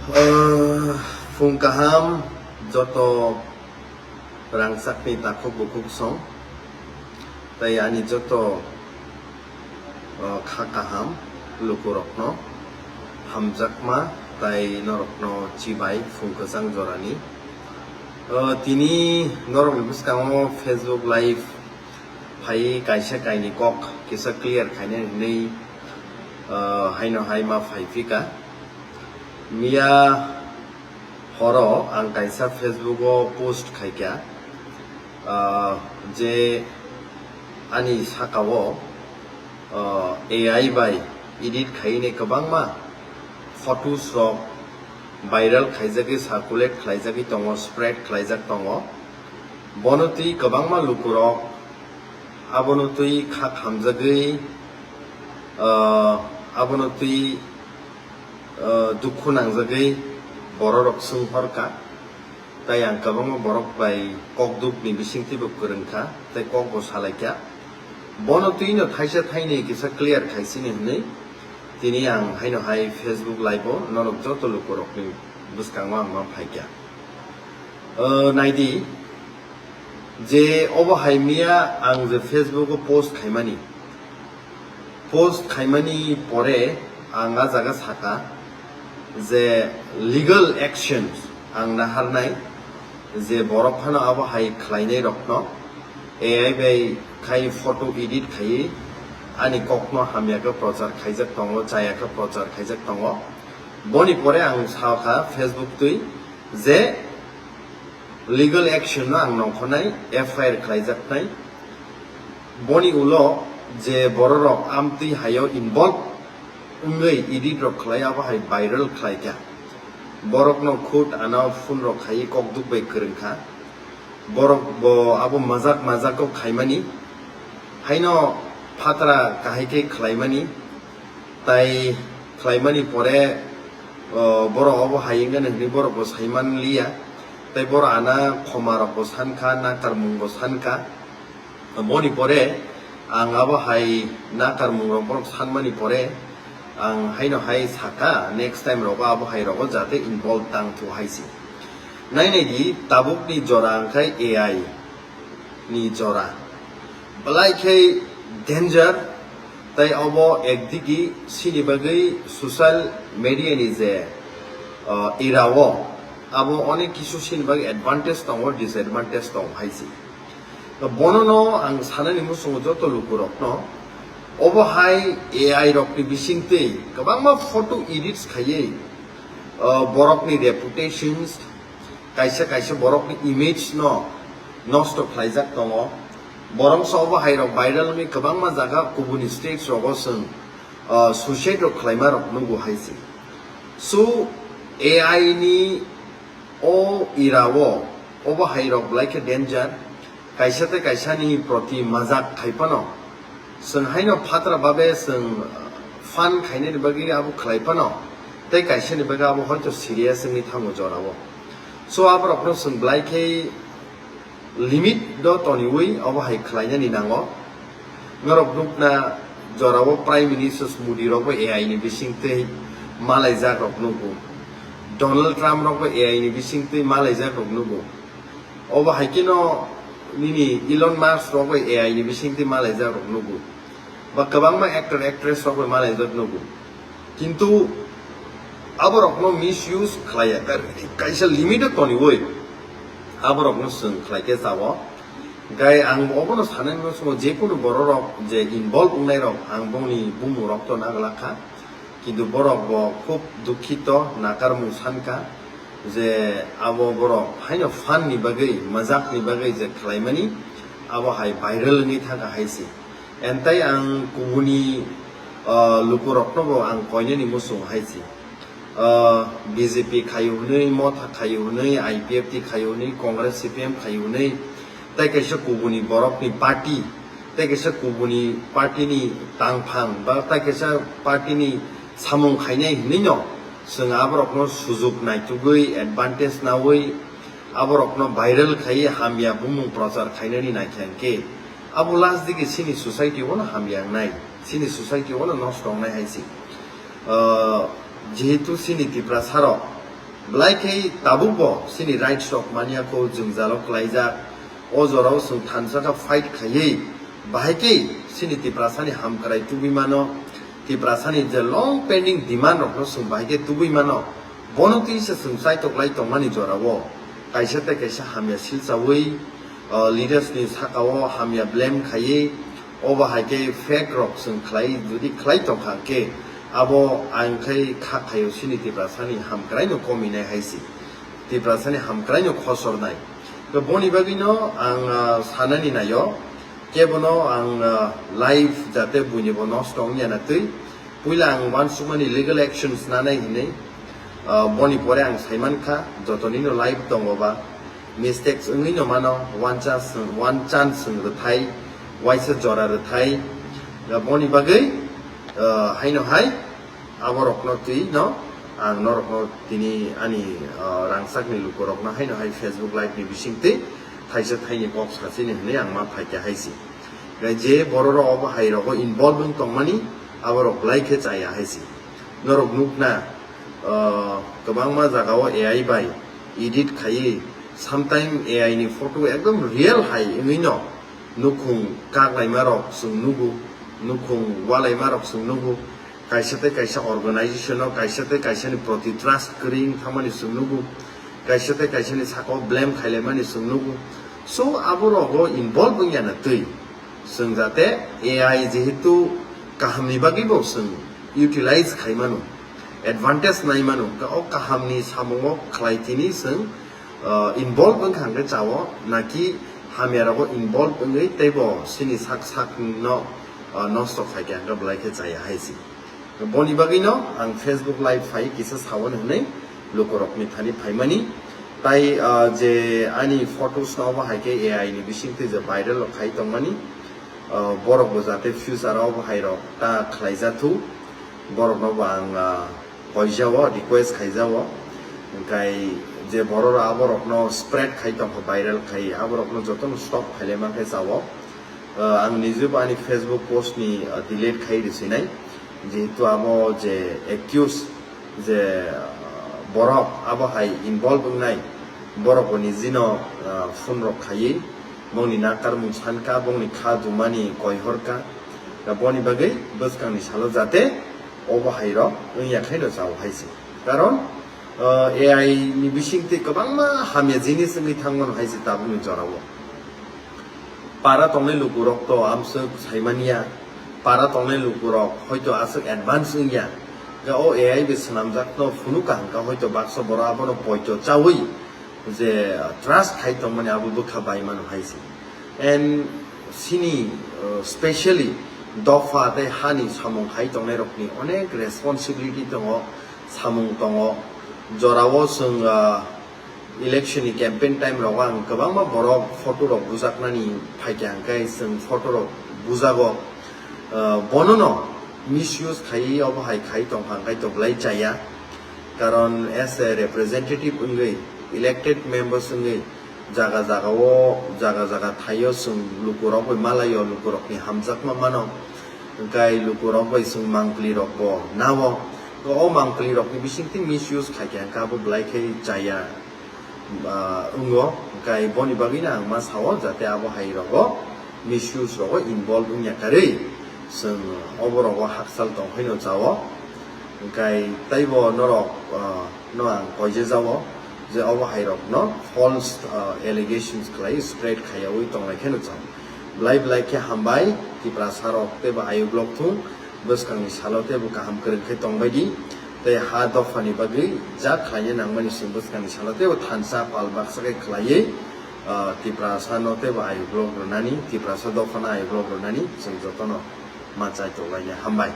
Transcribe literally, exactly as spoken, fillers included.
Ah, phung kaham joto rangchakni takhuk bukhuk song, tai ani joto, ah, kha kaham lukurokno hamjakma tai norokno chibai phung kwchang jorani. Ah, tini norokni bwskango Facebook Live phai kaisa kaini kok kisa clear khainani hinwi, ah, haino hai ma phai phika. Miya horo ang kaisa Facebook o post khaikha, ah, je ani sakao, ah, A I bai edit khaine kwbangma photos rok viral khaijagwi circulate khlaijagwi tongo, spread khlaijak tongo. Bono twi kwbangma lukurok abono twi kha khamjagwi, ah, abono twi, ah, dukhu nangjagwi bororok swnghorkha. Tai ang kwbangma borok bai kok dukni bisingtwibo kwrwngkha, tei kokbo salaikha. Bono twino thaisa thaini kisa clear khaisini hwnwi tini ang haino hai Facebook Live o norok joto lukurokni bwskango ang ma phaikha. O, naidi, je obo hai miya ang je Facebook o post khaimani, post khaimani pore ang a jaga saka je legal actions ang naharnai, je borok phano abo hai khlainai rokno A I bai khai photo edit khaiwi ani kokno hamya khe prochar khaijak tongo, chaya khe prochar khaijak tongo. Boni pore ang sakha Facebook twi je legal action no ang nongkhornai, F I R khlaijaknai. Boni ulo je bororok amtwi haio involve wngwi edit rok khlai, abo hai viral khlaikha. Borokno khud ano phone rok khaiwi kok duk bai kwrwngkha. Borok bo abo majak majak kok khaimani. Haino phatra kahai khe khlaimani. Tai khlaimani pore, o, borok obo hai wngkha hinwi borok bo saiman liya. Tai borok ana khoma rok bo sankha, nakarmung bo sankha. Boni pore ang abo hai nakarmung rok borok sanmani pore ang haino hai saka, next time rogo abo hai rogo jate involve tang thu hai si. Nai nai di, tabuk ni jora wngkhai A I ni jora. Belai khe danger, tai obo ekdigi sini bagwi social media ni je, uh, era o, abo onek kisu sini bagwi advantage tongo, disadvantage tongo hai si. Bono no ang sanani muchungo joto lukurokno, obo hai A I rokni bisingtwi kwbangma photo edits khaiwi, uh, borokni reputations, kaisa kaisa borokni image no nosto khlaijak tongo. Borok so obo hai rok viral wngwi kwbangma jaga kubuni states rogo chwng, uh, suicide rok khlaima rok nugo hai se. So A I ni o era o obo hai rok belai khe danger. Kaisa tei kaisa ni proti majak khai phano, chwng haino phatra babe chwng fun khainani bagwi abo khlai phano, tei kaisa ni bagwi abo hoito serious wngwi thango jorao. So aborokno chwng belai khe limit do toniwi obo hai khlainani nango. Norok nukna jorao Prime Minister Modi rokbo A I ni bisingtwi malaijak rok nugo. Donald Trump rokbo A I ni bisingtwi malaijak rok nugo. Obo hai kheno nini Elon Musk rok bai A I ni bisingtwi malaijak rok nugo, ba kwbangma actor actress rok bai malaijak nugo. Kintu aborokno misuse khlaiya, kaisa limit o toniwi aborokno chwng khlai khe chao. Gai ang obono sanai mano, je kunu borok rok je involve wngnai rok, ang bongni bumung rok to naglak kha. Kintu borok bo khub dukhito, nakarmung sankha je abo borok haino fun ni bagwi, majak ni bagwi je khlaimani, abo hai viral wngwi thangkha hai se. Entai ang kubuni, ah, lukurokno bo ang koinani muchung hai se. Ah, B J P khayu hwnwi, Motha khayu hwnwi, I P F T khayu hwnwi, Congress, C P M khayu hwnwi, tei kaisa kubuni borokni party, tei kaisa kubuni party ni tangphang ba tei kaisa party ni samung khainai hinwi no chwng aborokno sujuk naitugwi, advantage nawi aborokno viral khaiwi hamya bumung prochar khainani naikha hinkhe abo last digi chini society o no hamya wngnai, chini society o no nosto wngnai hai se. Ah, jehetu chini Tiprasa rok Belai khe tabukbo chini rights rok manya kho jwngjalo klaijak. O jorao chwng thansa kha fight khaiwi, bahai khe chini Tiprasani hamkrai tubui mano, Tiprasani je long pending demand rokno chwng bahai khe tubui mano. Bono twi se chwng chaitok lai tongmani jorao kaisa tei kaisa hamya silchawi, o, leaders ni sakao hamya blame khaiwi, obo hai khe fake rok chwng khlai, jodi khlai tongkha khe abo ang khai kha khaio chini Tiprasani hamkraino kominai hai se. Tiprasani hamkraino khosornai. To boni bagwino ang, ah, sanani naio, kebono ang, ah, life jate buinibo nosto wngya na twi. Puila ang uansukmani legal actions nanai hinwi, ah, boni pore ang saimankha, jotonino life tongo ba, mistakes wngwino mano, one chance, one chance chwng rwthai, waisa jora rwthai. Da boni bagwi, ah, haino hai, aborokno twi no, ang norokno tini ani, ah, rangchakni lukurokno haino hai Facebook live ni bisingtwi thaisa thaini kok sachini hinwi ang ma phaikha hai si. Gai je bororok obo hai rogo involve wng tongmani, aborok belai khe chaya hai si. Norok nukna, ah, kwbangma jagao A I bai edit khaiwi, sometime A I ni photo ekdom real hai wngwi no nukhung kaklaima rok chwng nugo, nukhung walaima rok chwng nugo, kaisa tei kaisa organization o, kaisa tei kaisa ni proti trust kwrwi wng thangmani chwng nugo, kaisa tei kaisa ni sakao blame khailaimani chwng nugo. So abo rogo involve wngya na twi chwng jate A I jehetu kahamni bagwi bo chwng utilize khaimano, advantage naimano, o kahamni samungo khlai tini chwng, uh, involve wngkha hwnkhe chao, naki hamya rogo involve wngwi teibo chini sak sak no, uh, nosto khaikha hwnkhe belai khe chaya hai si. Boni bagwino ang Facebook live phai kisa sawan hwnwi lukurokni thani phaimani. Tai, ah, je ani photos no obo hai khe A I ni bisingtwi je viral rok khai tongmani, ah, borok bo jate future o obo hai rok ta khlai jathuk, borok no bo ang, ah, koijao, request khaijao. Hwnkhe je borok rok aborok no spread khai tongkha, viral khai, aborok no joto no stop khailai mankhe chao. Ah, ang nijebo ani Facebook post ni, ah, delete khai rwsinai, jehetu abo je accuse je, ah, borok abo hai involve wngnai, borok bo nijino, ah, phone rok khaiwi bongni nakarmung sankha, bongni kha dumani koihorkha, da boni bagwi bwskangni salo jate obo hai rok wngya khaino chao hai se. Karon, ah, A I ni bisingtwi kwbangma hamya jinis wngwi thangmano hai se tabukni jorao. Para tongnai lukurok to amswk saimanya, para tongnai lukurok hoito aswk advance wngya. Ga o A I bai swnamjakno phunukha hwnkha hoito baksa borok abono poito chawi je trust khai tongmani abo bwkha bai mano hai se. And sini, uh, specially dopha tei hani samung khai tongnai rokni onek responsibility tongo, samung tongo. Jorao chwng, uh, election ni campaign time rogo ang kwbangma borok photo rok bujaknani phaikha hwnkhe chwng photo rok bujago. Uh, bonono misuse khai obo hai khai tongkha hwnkhe to belai chaya. Karon as a representative wngwi, elected members wngwi jaga jagao, jaga jaga thaio chwng lukurok bai malaio, lukurokni hamjakma mano. Hwnkhe lukurok bai chwng mangpli rok bo nao. O mangpli rokni bisingtwi misuse khaikha hwnkhe abo belai khe chaya, ah, wngo. Hwnkhe boni bagwino ang ma sao jate abo hai rogo misuse rogo involve wngya karwi chwng obo rogo haksal tong phaino chao. Hwnkhe taibo norok, ah, no ang koijejao je obo hai rokno false, ah, allegations khlai spread khaiyawi tonglai kheno chao. Belai belai khe hambai, Tiprasa rok teibo ayuk lok thung, bwskangni salo teibo kaham kwrwng khe tongbai di. Tei ha dophani bagwi jak khlaina nangmani chwng bwskangni salo teibo thansa pal baksa khe khlaiwi, ah, Tiprasa no teibo ayuk lok rwnani, Tiprasa dophano ayuk lok rwnani chwng jotono ma chai tonglaina hambai.